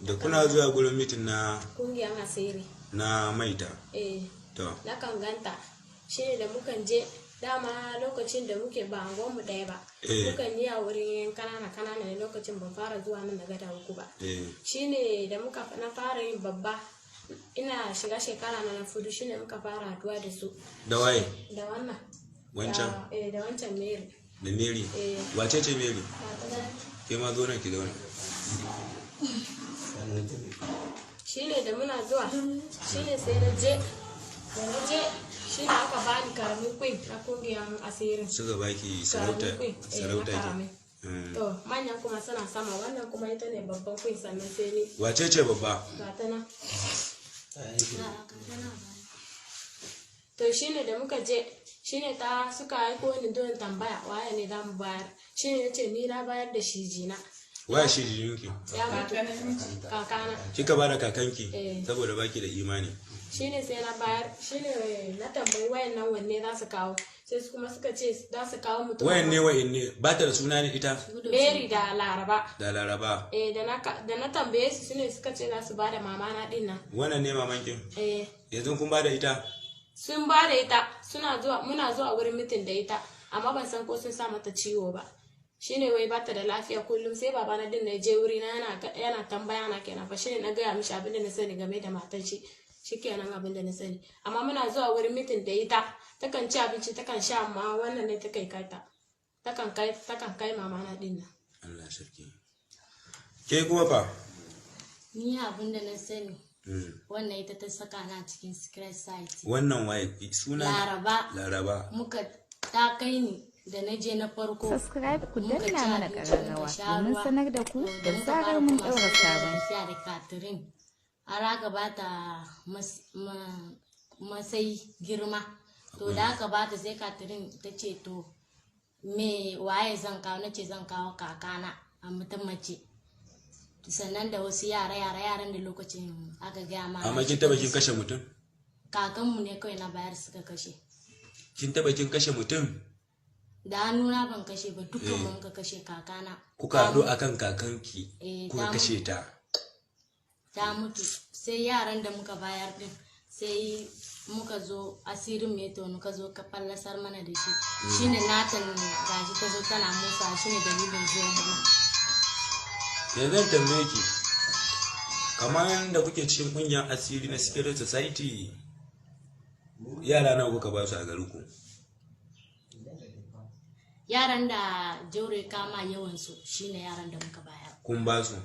Da kuna zuwa gurin meeting na Kungiyan asiri. Na maita? Eh. To. Nakan ganta. Shine da mukan je dama lokacin da muke ba anguwan mu ɗaya ba. Mukan yi a wurin kanana kanana ne, lokacin ban fara zuwa nan daga da uku ba. Shine da muka na fara yin babba, ina shiga shekara na fudu, shine muka fara haduwa da su. Da waye? Da wannan. Wancan? Da wancan Mary. Da Mary? Eh. Wace ce Mary? Ke ma zo nan ki zauna. Shine da muna zuwa, shine sai na je, da na je shine aka bani karamin queen na kungiyan asirin. Suka baki sarauta? Karamin queen, eh, na Sarauta ke. karamin. To manyan kuma suna sama, wannan kuma ita ne babban queen, sannan sai ni. Wace ce babba? Ga ta nan. To shine da muka je, shine ta suka aiko ni don tambaya waye ne za mu bayar. Shine nace ni na bayar da shi jina. Waye shi jininki? Ya mutu, kakana. Kika bada kakanki? Eh. Saboda baki da imani. Shine sai na bayar, shine na tambayi wayan nan wanne za su kawo, sai su kuma suka ce za su kawo mutum. Wayan ne, wayan ne ba ta da suna ne ita? Mary da Laraba. Da Laraba. Eh, da na tambaye su, shine suka ce za su bada mama na din nan. Wannan ne mamanki? Eh. Yanzu kun bada ita? Sun ba da ita, suna zuwa, muna zuwa wurin meeting da ita, amma ban san ko sun sa mata ciwo ba. Shine wai bata da lafiya kullum, sai baba na din na je wuri na yana tambaya na kenan fa. Shine na gaya mishi abin da na sani game da matan shi, shikenan abin da na sani. Amma muna zuwa wurin meeting da ita, takan ci abinci, takan sha, amma wannan ne ta kai kaita, takan kai mama na din nan. Allah sarki. Ke kuma fa? Ni abin da na sani, wannan ita ta saka na cikin secret society. Wannan waye suna? Laraba. Laraba. Muka ta kai ni da na je na farko. Subscribe ku Muka ci danna mana abinci, ƙararrawa muka sha domin ruwa. sanar da ku To, da muka zarar fara mun kuma ɗaura sai muka sabon tafiya da Catherine. Har aka ba ta masai girma. To da aka ba ta, sai Catherine ta ce, to me waye zan kawo? Na ce zan kawo kakana a mutum mace. Sannan da wasu yara yara yaran da lokacin aka gaya ma. Amma kin taba kin kashe mutum? Kakanmu ne kawai na bayar suka kashe. Kin taba kin kashe mutum? Da hannuna ban kashe ba, dukkan mu muka kashe kakana. Kuka haɗu akan kakanki? Eh, Kuka kashe ta? Ta mutu, sai yaran da muka bayar din, sai muka zo asirin mai tono, ka zo ka fallasar mana da shi. Shine Nathan gashi ta zo tana musa, shine dalilin zuwan mu. Yanzu zan tambaye ki, kamar da kuke cikin kungiyar asiri na secret society, yara nawa kuka ba su a garin ku? Yaran da Jauro kama yawansu shine yaran da muka bayar. Kun ba su?